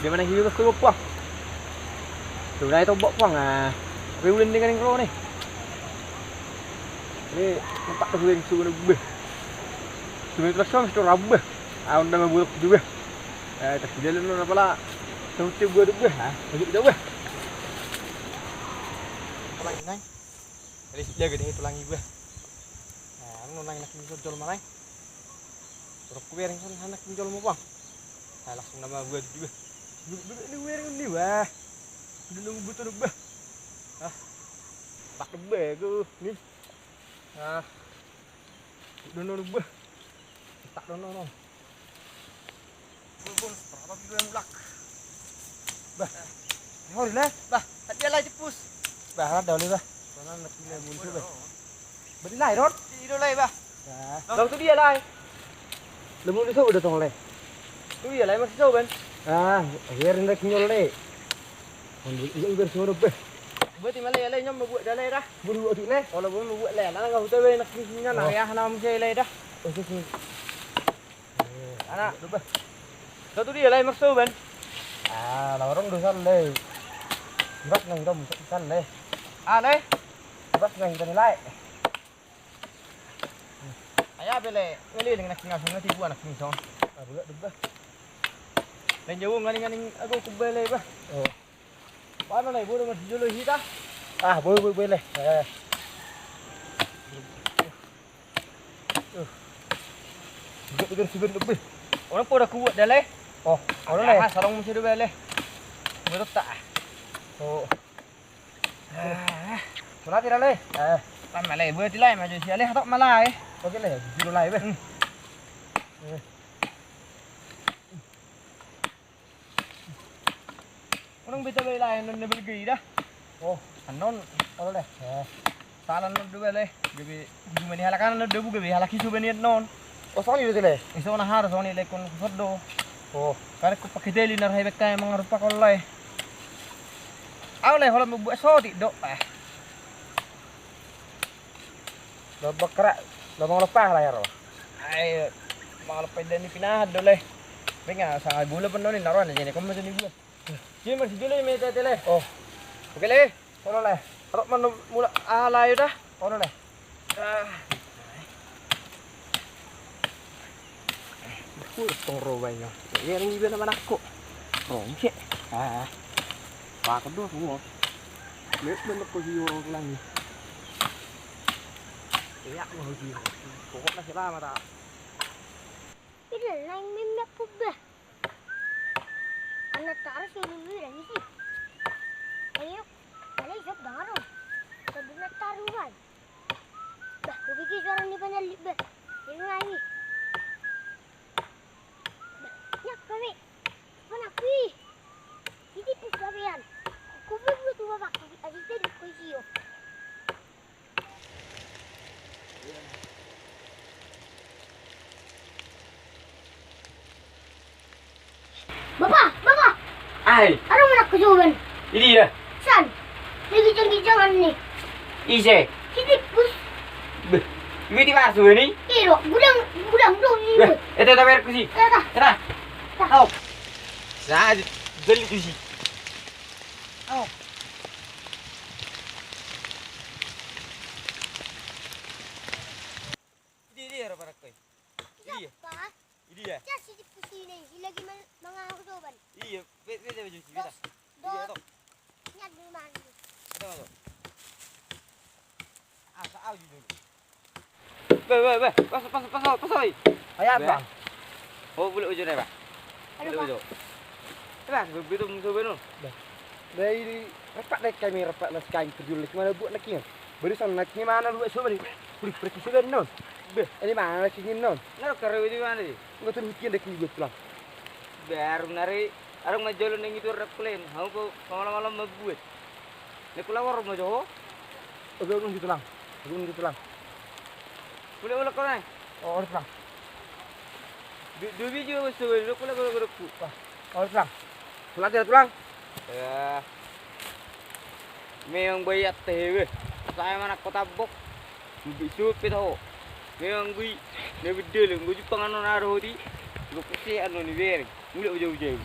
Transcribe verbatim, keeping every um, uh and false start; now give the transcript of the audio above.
Mana hiu mas tu puang. Sudah itu bok puang ah. Tapi ulin dengan yang kau ni. Ni nampak tu yang sudah beh. Sudah terus sama sudah rabah. Ah, udah mau buruk juga. Eh, tak dia lu apa lah. Tahu tu gua dulu ah. Masuk jauh ah. Apa lagi nang? Jadi dia gede itu lagi gua. Nah, anu nang lagi bisa jual mana? Rok kubereng kan anak jual mau bang. Nah, langsung nama gua juga. Duduk, duduk ni kubereng ni wah. Duduk nunggu butuh bah. Ah. Tak debe gua ni. Ah. Duduk nunggu bah. Tak duduk nunggu. Bul, bul, berapa kilo yang mulak? Bah. Hori le. Bah, dia lai tipus. Bah, ada oli bah. Sana nak kilo yang muncul bah. Beri lai rot. Di do lai bah. Bah. Kau tu dia lai. Lemu di sobo datang lai. Tu dia lai masih sobo ben. Ah, biar ndak nyol lai. Kan dia udah sobo bah. Buat di mana ya lai nyom buat dalai dah. Buat buat tu lai. Kalau buat buat lai, lah nggak usah ben nak di sini lah ya, nama saya lai dah. Oh, sini. Anak. Kau tu dia lai merso ben. Ah, lorong dosa le. Berat nang dom dosa le. Ah le. Berat nang kita nilai. Aya bele, bele dengan nak ngasuh nanti buat nak ngison. Ah, buat debah. Lain jauh ngani ngani aku kubele bah. Oh. Mana lai bodo masih jolo hita. Ah, boleh boleh boleh. Eh. Juga dengan sugan lebih. Orang poda kuat dah le. Oh, orang le. Ah, sarong musuh dua le. Menurut tak? Oh. Mana tidak le? Eh. Lama le, buat tidak maju si ale atau malah eh. Oke le, juru lai be. Unang beta bela non na belgei dah. Oh, anon. Olo deh. Eh. Salah non dua bela. Gabe cuma ni halakan non dua gabe halak isu benian non. Oh, soni dua tele. Iso na harus soni lekon kusodo. Oh. Karena ku pakai deli nar hai beka emang rupa kolai. Au le holam buat sodi dok eh. Lobak kera, lobak lopah lah ya ro. Ai, mau lopah dan pinahan dole. Benga sangat gula pun noni naruhan jadi kamu jadi gula. Jadi masih dulu ya minta tele. Oh. Oke le. Ono le. Kalau mana mula alai dah. Ono le. Ah. Kulit tong robai no. Ya ini juga nama nakko. Rongke. Ah. Pak kedua semua. Lihat bener kok hiu orang lagi. Iya mau hiu. Pokoknya selamat ah. Ini lain minyak pubah. Anak taras yang dulu dan isi. Ayo, kali jawab dengar dong. Sebelum taruhan. Bah, kupikir suara ni panyalit bah. Ini lagi. Bah, nyak kami. Mana kui? Ini pus gabean. Kubu dua tua bak. Adik tadi kui sio. Bapa, bapa. Ai. Aduh, mana kejuban? Ini ya. San. Lagi jang-jangan nih. Ise. Sini, Gus. Beh. Ini di masuk ini. Iya, gudang, gudang dong ini. Beh, itu tak bayar kusi. Kita. Kita. Au. Nah, beli kusi. Au. Dia, dia, apa rakai? Dia. Apa? Dia. Ya, si Tikus ini, si lagi man-, mangaku soban. Iya, be-, beda baju si beda. Dos. Iya, dos. Toh. Nyat di mana? Toh, toh. Asa au dulu. Be, be, be, pas, pas, pas, pas, pas, oi. Ayo, Bang. Oh, boleh ujung ya, Bang? Halo, boleh Bang. Ujung. Bang, begitu musuh benar. Bang. Dari repak dek kami repak nas kain terjun lagi mana buat lagi. Baru sana lagi mana buat sobat ni. Boleh pergi sobat non. Beh. Ini mana lagi non? Naro karo di mana di? Enggak tahu mungkin dek ni buat pulang. Baru nari arung majolo nang itu rep kulen. Hau ko malam-malam mabuat. Ni kula warung majo ho. Oke, oke, gitu lang. Oke, gitu lang. Boleh, boleh kau nai. Oh, harus lang. Du-, dua biji bos tu, lu kula kula kula ku. Wah, harus lang. Pulang tidak pulang? Ya. Memang bayat teh be. Saya mana kota bok. Lebih supit ho. Memang gui. Lebih dulu, gui Jepang anu naro di. Gui kusi anu ni bereng. Mulai ujau-ujau.